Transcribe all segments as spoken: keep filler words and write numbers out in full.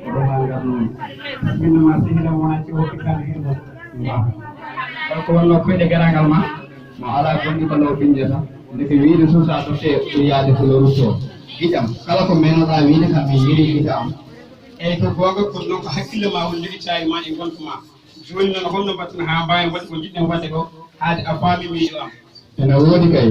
Ko ɗum maa ngar noon. Sinno ma sehila wona ci hokki kan hirgo. Ba. Ko wonno koyɗe garagal ma. Mo ala gonɗi ko law ɓinjata. Ndeke wiide suusa to te ɗum yaade ko lorutto. Giƴam. Kala ko menoɗa wiide kam mi yiri gita am. Eyyi ko goonga, kono noon ko hakkille ma woni jogi caayi ma e gonka ma. Jooni noon holno mbatten haa mbaawen waɗde ko njiɗɗen waɗde ko haade a faami miijo am? Ene woodi kay.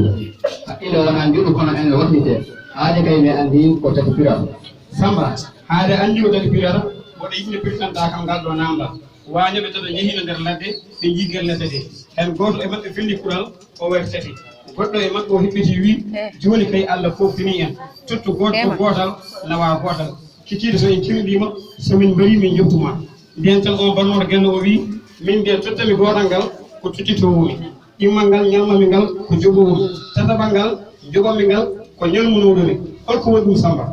Hakkille wonaa njuɗo kono ene waɗɗitee. Haade kay mi anndi ko tati piral. Samba, haade anndi ko tati pirata, mboɗo yiɗi nde pirtanɗaa kam ngal ɗo naamndal. Waañooɓe tato njehiino nder ladde, ɓe njii nder ladde de. Heen gooto e maɓɓe felli kural, o waɗi tati. Goɗɗo e maɓɓe o heɓɓiti wii, jooni kay Alla fooftinii en. Tottu gooto ko gootal, nawaa gootal. Kikiiɗe so en cimɗiima, so min mbarii min njoɓtu ma. Ndeen tan oon bannooɗo geno o wii, min de tottami gootal ngal ko tottitoowo mi. Ɗimmal ngal ñalmami ngal ko joɓoowo mi. Tataɓal ngal joɓami ngal ko ñalmunooɗo mi. Hol ko waɗi ɗum Samba?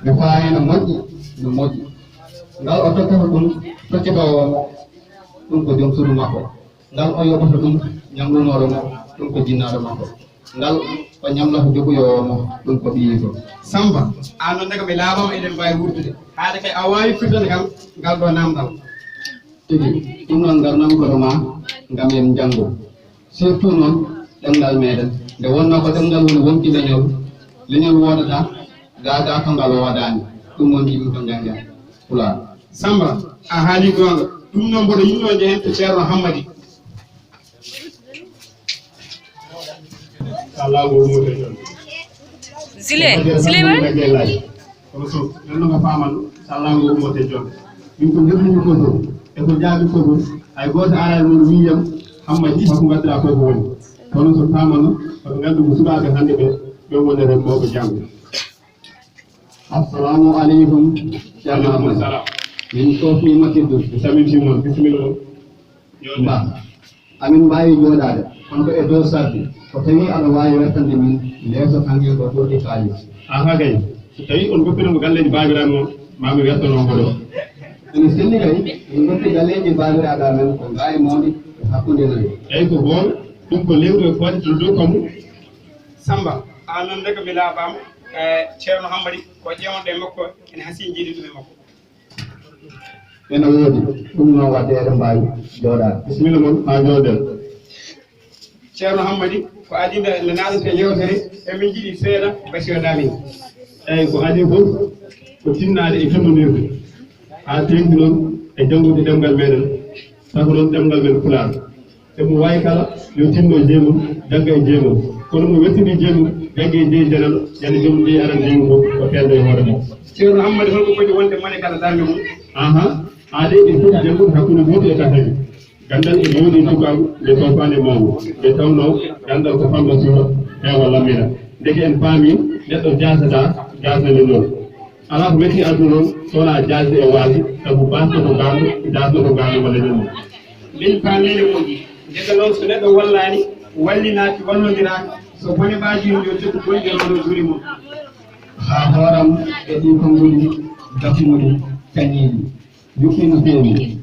Mi faami no moƴƴi, no moƴƴi. Ngal o tottata ɗum tottitoowo mo, ɗum ko joom suudu makko. Ngal o yoɓata ɗum ñamlunooɗo mo, ɗum ko jinnaaɗo makko. Ngal o ñamlata joɓoyoowo mo, ɗum ko ɓiyiiko. Samba, aan noon daga mi laaɓaama eɗen mbaawi wuurdude. Haade kay a waawi firtande kam ngal ɗo naamndal. Tigi, ɗum noon ngarnami koto ma ngam en njanngo. Surtout noon ɗemngal meɗen. Nde wonnoo ko ɗemngal woni wonki leñol, leñol woodata, gaa gaa ko ngal woodaani. Ɗum noon yimɓe ko njanngen Pulaar. Samba, a haalii goonga. Ɗum noon mboɗo yiɗnoo njehen to Ceerno Hammadi. Sallaago ummoto e jom. Sile, Sile woni? Kono so, ɗum noon ko faamano, sallaago ummoto e jom. Min ko njogimi ko fof, e ko njaabi ko fof, hay gooto araani noon wiiyam, Hammadi, hoko mbaɗɗaa ko ko woni. Kono so faamano, kono nganndu ko sukaaɓe hannde ɓe, ɓe woni remooɓe janngo. Assalamu aleykum, Ceerno Waaleykum Ahmad. Salaam. Min toofniima teddude. Mi salmintii mon, bisimilla mon. Yo Mba, amin mbaawi jooɗaade, kono ko e dow sarɗi. So tawii aɗa waawi wertande min leeso kanngel ko ɓurɗi kaalis. Aha kay, so tawii on ngoppino mo galleeji baabiraaɓe mon, maa mi wertano on ko ɗo. Ene selli kay, min ngoppi galleeji baabiraaɓe amen ko ngaari mawɗi e hakkunde nayi. Eyi ko goonga, ɗum ko lewru e koode to dow kammu. Samba, aan noon de ko mi laaɓaama, e Ceerno Hammadi, ko ƴeewnoɗen e makko, ene hasii njiidi ɗum e makko. Ene woodi, ɗum noon waɗde eɗen mbaawi jooɗaade. Bisimilla mon, haa njooɗen. Ceerno Hammadi, ko adii nde nde naateten yewtere, emin njiɗi seeɗa Basiru Daamin. Eyi, ko adii fof ko tinnaade e jummondirde, haa teeŋti noon e janngude ɗemngal meɗen, sabu noon ɗemngal men Pulaar. Te mo waawi kala, yo tinno jeemum, jagga e jeemum. Kono mo wettini jeemum, jaggi e jeyi janano, ñande joomum jeyi aran jeemum fof, o teeldo e hoore mum. Ceerno Hammadi, holko foti wonde mone kala darnde mum? Aha, aade e foti janngude hakkunde gooto e tataɓi. Ganndal e jooɗi cukaagu, nde tawfaande mawgu, nde tawnoo ganndal ko famɗa suura, heewa lammina. Ndeke en paami, neɗɗo jaasataa, jaasnani noon. Alaa ko metti aduna noon, so wonaa jaasde e waasde, sabu baasɗo ko gaanɗo, jaasɗo ko gaanɗo walla ñande. Min paamii no moƴƴi. Ndeke noon, so neɗɗo wallaani, wallinaaki, wallondiraaka, so bone ɓaajii, yo jokku bonde e mano juuɗe mum. Haa hooram e ɗii konnguɗi, gafuɗi, cañiiɗi, yuɓɓi no feewi.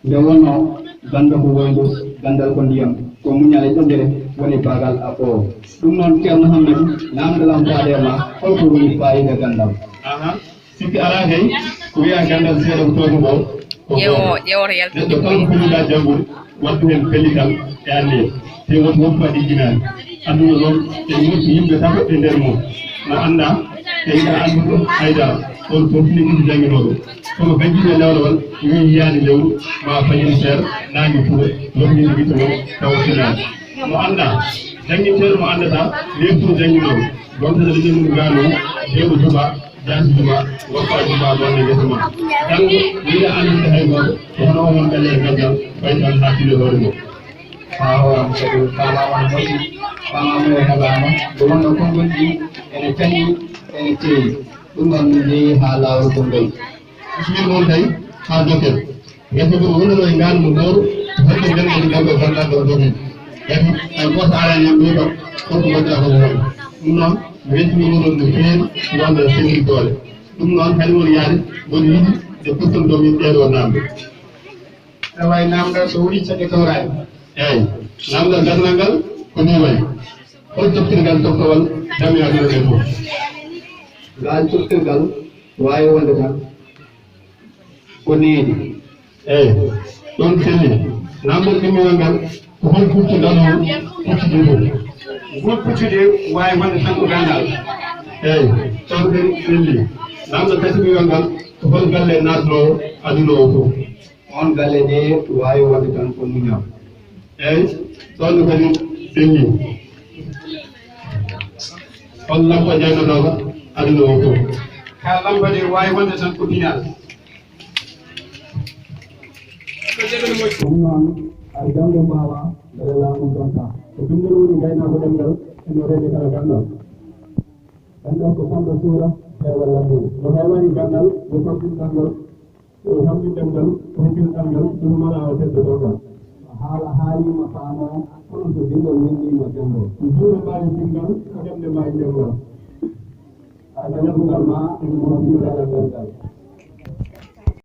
Nde wonnoo ganndo ko woyndu, ganndal ko ndiyam, ko muñal e ƴoƴre woni baagal abboowo. Ɗum noon, Ceerno Hammadi, naamndalam faade e ma, holko woni faayiida ganndal? Aha. Sikki alaa kay, ko wiyaa ganndal seeɗa ko tooñi ko, ko Ƴeewo, gooto. Ƴeewoto yaltu. Neɗɗo kala ko foti janngude, waɗtu heen pellital e anniya. Te woto woppu a ɗigginaani. Aduna noon, en moƴƴi yimɓe tato e nder mum. Mo anndaa, te yiɗaa anndude haydara. On fof ne ɗum jannginooɓe. Kono banndiiɓe lewlewal, wii yiyaani lewru, ma fajiri seer, naange fuɗa, lomnii wiɗto noon, tawa finaani. Mo anndaa, jannginteeɗo mo anndataa, leftu jannginooɗo. Gontata liggey mum gaano, dewɗo jubaa, jaasi jubaa, goppa jubaa, gonɗo ngesa ma. Janngo, yiɗa anndude hay gooto, ko hono on won ɓellere gajjal, ɓay tan haa tile hoore mum. Haa o am kadi faamaama no moƴƴi, faamaama no heɓaama, nde wonnoo konngol ɗi ene cañi, ene ceeyi. Ɗum noon min njehi haa laawol konngol. Bismilla mon tawi haa dokken. Ngesa ɗum wonduno e ngaari mo Mawru, ko honto nden kadi ngal ɗo banngal ɗo dokken. Ngati hay gooto araani en ɗo ɗo, holko mbaɗɗaa ko woni. Ɗum noon, mi weltiniima on no feewi, wonde sehil doole. Ɗum noon, kadi won yaade, won yiɗi nde ɓurton ɗo min ɗee ɗo naamnde. Awa e naamndal so woni caɗe kawraani. Eeyi, naamndal darnal ngal ko nii wayi. Hol coftirgal toftowal jamiyaɓe ɗo ɗen fof? Ngal coftirgal waawi wonde tan. Ko needi. Eyi, ɗon selli. Namdal ɗimminal ngal, ko hol puccu ngal on puccudi ɗum? Ngol puccudi waawi wonde tan ko ganndal. Eyi, ɗon kadi selli. Namdal tati ɗimminal ngal, ko hol galle naatnoowo aduna o fof? On galle de waawi wonde tan ko muñal. Eyi, ɗon kadi selli. Hol lampa jannganooka aduna o fof? Ka lampa de waawi wonde tan ko pinal. Ɗum noon, hay janngo mbaawa mbele laamu donta. Ko binndol woni ngaynaako ɗemngal, eno reende kala ganndal. Ganndal ko fanɗo suura, peewal lammiiɗo. No heewani ganndal, yo faggudu ɗemngal, o famɗi ɗemngal, o hebbina ɗemngal, ɗum mala o teddo ɗemngal. Haala haaliima faamoo, kono so binndol winndiima janngo. Juuɗe mbaawi binndal, ko ɗemɗe mbaawi ɗemngal. Hay janngugal ma, ene moƴƴi kala ganndal.